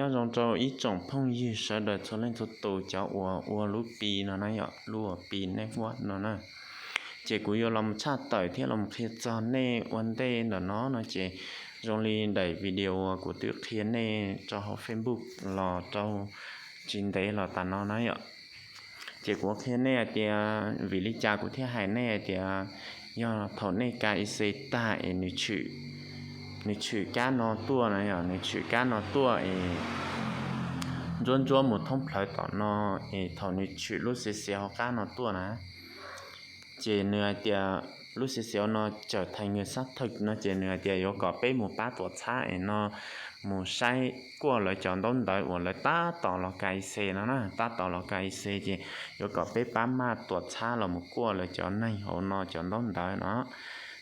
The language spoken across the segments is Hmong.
Nyob zoo rau ib tsoom phooj ywg sawv daws txhua leej txhua tus cov uas ua lub Pi no na yom, lub uas Pi Network no na. Ces kuv yuav los tshaj tawm thiab los qhia txog nej ua ntej ntawm no no ces zoo li daim video uas kuv twb qhia nej rau hauv Facebook los rau tsis ntev los tas no na yom. Ces kuv qhia nej hais tias vim li cas kuv thiaj hais nej hais tias yog thaum nej ka ic tag es nws tshwm kab no tuaj na yom, nws tshwm kab no tuaj es ntsuab ntsuab mus thoob plawv tom no es thaum nws tshwm lub xiav xiav hauv qab no tuaj na, ces nws hais tias lub xiav xiav no tsawm thais nws xab thawj no ces nws hais tias yuav kom peb mus pab tuam txhab es no mus saib kuaj lawv cov ntaub ntawv uas lawv tab tom los ka ic no na, tab tom los ka ic ces yuav kom peb pab maj tuam txhab los mus kuaj lawv cov neeg hauv no cov ntaub ntawv no.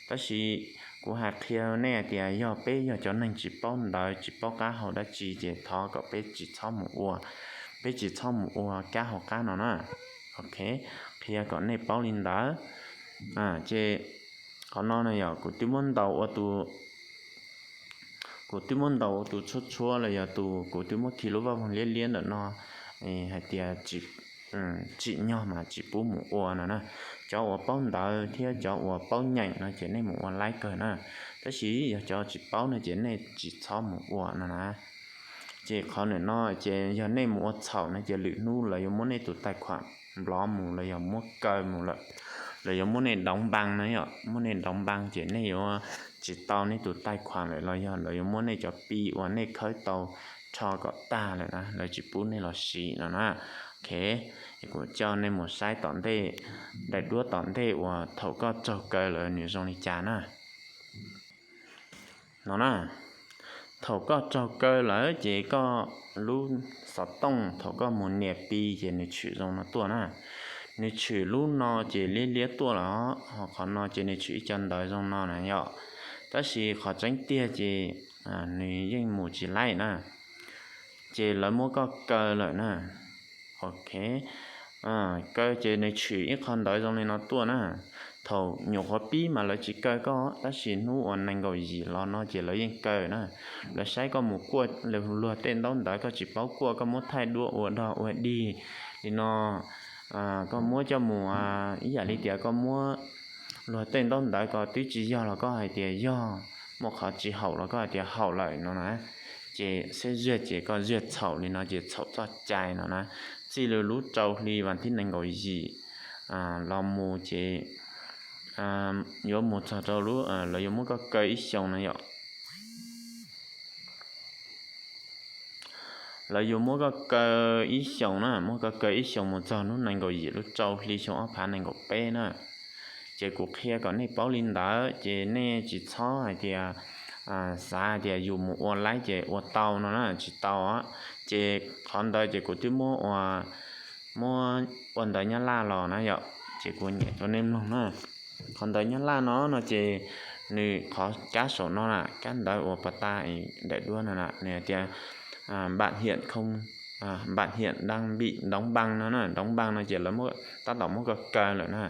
Tab sis kuv hais qhia nej hais tias yog peb yog cov neeg tsis paub ntawv tsis paub qab hau dab tsi ces thov kom peb tsis txhob mus ua, peb tsis txhob mus ua kab hauv qab no na. Ok, qhia kom nej paub li ntawd. Ces qhov no na yog kuv twb muab ntaus ua tus, kuv twb muab ntaus ua tus tshuab tshuab los yog tus kuv twb muab khi lub vaj voog liab liab ntawm no hais tias tsim nyog mas tsis pub mus ua no na. Cov uas paub ntawv thiab cov uas paub nyeem no ces nej mus ua laib kawg na, tab sis yog cov tsis paub no ces nej tsis txhob mus ua no na. Ces qhov ntawm no ces yog nej mus ua txhaum no ces lwm hnub lawv yuav muab nej tus taij khuam nplov mus los yog muab kaw mus lawm, lawv yuav muab nej doov npaa na yom, muab nej doov npaa ces nej yuav tsis tau nej tus taij khuam lawm los yog lawv yuav muab nej cov Pi uas nej khawb tau rho kom tag lawm na, lawv tsis pub nej los siv no na. Ok, kuv coj nej mus saib tom ntej, daim duab tom ntej uas thaum koj raug kaw lawm nws zoo li cas na. No na, thaum koj raug kaw lawm ces koj lub xov tooj thaum koj mus nias Pi ces nws tshwm zoo no tuaj na. Nws tshwm lub no ces liab liab tuaj lawm, ho qhov no ces nws tshwm ib co ntawv zoo no na yom. Tab sis qhov tseeb tiag ces nws yeej mus tsis laij na, ces lawv muab koj kaw lawm na. Ok, kaw ces nws tshwm ib qho ntawv zoo li no tuaj na. Thaum nyuam qhuav pib mas lawv tsis kaw koj, tab sis hnub uas nees nkaum yim los no ces lawv yeej kaw na. Lawv saib koj mus kuaj luag tej ntaub ntawv koj tsis paub kuaj, koj muab thaij duab ua dog ua dig li no, koj muab coj mus ib yam li tias koj muab luag tej ntaub ntawv ko twb tsis yog los koj hais tias yog, muaj qhov tsis haum los koj hais tias haum lawm no na. Ces xeb zuag ces koj zuag txhaum li no ces txhaum txoj cai no na. Txij li lub rau hli vas thib nees nkaum yim los mus ces yuav mus txog rau lub, lawv yuav muab koj kaw ib xyoos no yom. Lawv yuav muab koj kaw ib xyoos na, muab koj kaw ib xyoos mus txog hnub nees nkaum yim lub rau hli xyoo ob phav nees nkaum peb na. Ces kuv qhia kom nej paub li ntawd ces nej tsis txhob hais tias xav hais tias yus mus ua laib ces ua tau no na, tsis tau. Ces qhov ntawd ces kuv twb muab ua, muab ua ntawv Nyab Laj los na yom, ces kuv nyem rau nej mloog na. Qhov ntawv Nyab Laj no no ces nws qhov kab saum no na, kab ntawv uas pas tas daim duab no na, nws hais tias npam hiam, npam hiam dab npim doov npaa no na, doov npaa no ces lawv tab tom muab koj kaw lawm na.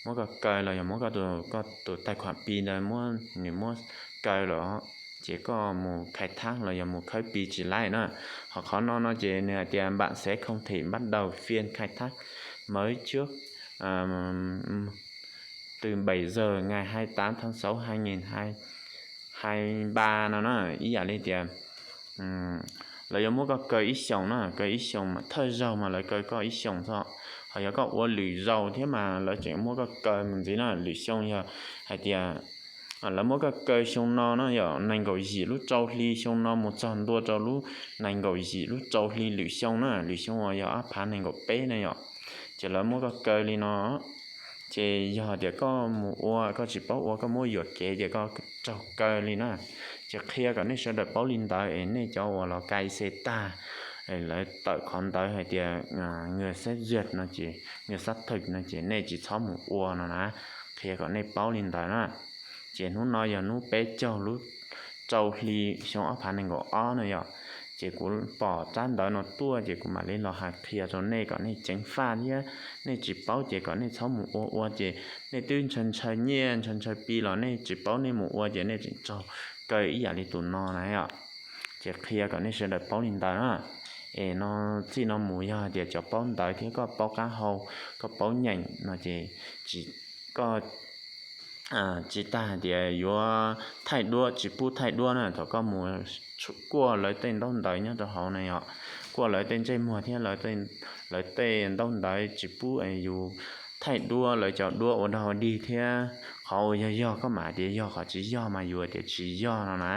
Muab koj kaw los yog muab koj tus taij khuam Pi ntawd muab, nws muab kaw lawm, ces koj mus khai thab los yog mus khawb Pi tsis laij na. Ho qhov no no ces nws hais tias bạn sẽ không thể bắt đầu phiên khai thác mới trước từ bảy giờ ngày hai mươi tám tháng sáu hai nghìn hai mươi ba no na, ib yam li tias lawv yuav muab koj kaw ib xyoos na, kaw ib xyoos mas thawj zaug mas lawv kaw koj ib xyoos xwb. Ho yog koj ua lwm zaus thiab mas lawv tseem muab koj kaw mus ntxiv na. Lwm xyoo yog hais tias lawv muab koj kaw xyoo no na yom, nees nkaum yim lub rau hli xyoo no mus txog ntua rau lub nees nkaum yim lub rau hli lwm xyoo na, lwm xyoo uas yog ob phav nees nkaum peb na yom, ces lawv muab koj kaw li no. Ces yog tias koj mus ua koj tsis paub ua, koj muab yuam kev ces koj raug kaw li na. Ces qhia kom nej sawv daws paub li ntawd es nej cov uas los ka ic tag, lawv tawm qhov ntawv hais tias người xét duyệt no ces người xác thực no ces nej tsis txhob mus ua no na. Qhia kom nej paub li ntawd na. Ces hnub no yog hnub peb caug lub rau hli xyoo ob phav nees nkaum ob no yom. Ces kuv pom tsab ntawv no tuaj ces kuv mam li los hais qhia rau nej kom nej ceev faj thiab. Nej tsis paub ces kom nej txhob mus ua, ua ces nej twb ntshaw ntshaw nyiaj ntshaw ntshaw Pi los nej tsis paub, nej mus ua ces nej tseem raug kaw ib yam li tus no na yom. Ces qhia kom nej sawv daws paub li ntawd na. Es no txij no mus yog tias cov paub ntawv thiab koj paub qab hau, koj paub nyeem no ces tsis, koj tsis tas hais tias yuav thaij duab, tsis pub thaij duab na. Thaum koj mus kuaj lawv tej ntaub ntawv nyob rau hauv na yom, kuaj lawv tej ntsej muag thiab lawv tej ntaub ntawv, tsis pub yus thaij duab lawv cov duab ua dog dig thiab. Qhov uas yog yog koj mam tias yog, qhov tsis yog mas yus tias tsis yog no na.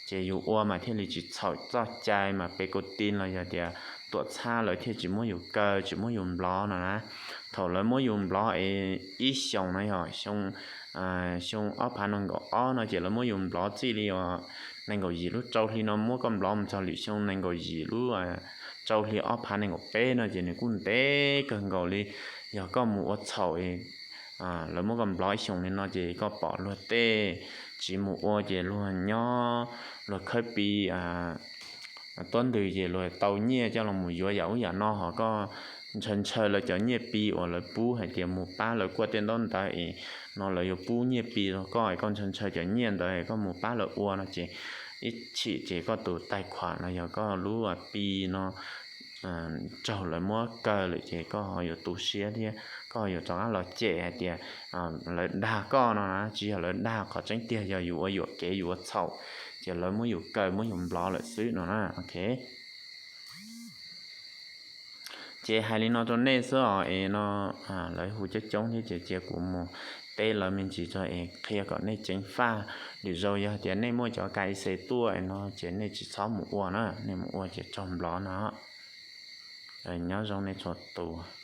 Ces yus ua mas thiaj li tsis txhaum txoj cai mas pe kau ti los yog tias tuam txhab lawv thiaj tsis muab yus kaw, tsis muab yus nplov no na. Thaum lawv muab yus nplov es ib xyoos no yog xyoo ob phav nees nkaum ob no ces lawv muab yus nplov txij li nees nkaum yim lub rau hli no muab koj nplov mus txog lwm xyoo nees nkaum yim lub rau hli ob phav nees nkaum peb no ces nws kuj ntev kawg nkaus li. Yog koj mus ua txhaum, lawv muab koj nplov ib xyoos li no ces koj pom luag tej tsis mus ua ces luag nyob luag khawb Pi tuab ntws ces luag tau nyiaj coj los mus yuav yam ub yam no, ho koj ntshaw ntshaw lawv cov nyiaj Pi uas lawv pub hais tias mus pab lawv kuaj tej ntaub ntawv es no lawv yuav pub nyiaj Pi rau koj, koj ntshaw ntshaw cov nyiaj ntawd koj mus pab lawv ua no ces ib chim ces koj tus tais khuam los yog koj lub Pi no raug lawv muab kaw lawm ces koj ho yuav tu siab thiab koj ho yuav rov qab los cem hais tias lawv dag koj no na. Tsis yog lawv dag, qhov tseeb tiag yog yus ua yuam kev yus ua txhaum ces lawv muab yus kaw muab yus nplov lawm xwb no na. Ok, ces hais li no rau nej xwb os. Es no lawv hu coob coob thiab ces cia kuv mus teb lawv me ntsis tso es qhia kom nej ceev faj. Lwm zaus yog tias nej muaj cov KYC tuaj no ces nej tsis txhob mus ua na, nej mus ua ces raug nplov no. Nyob zoo nej txhua tus.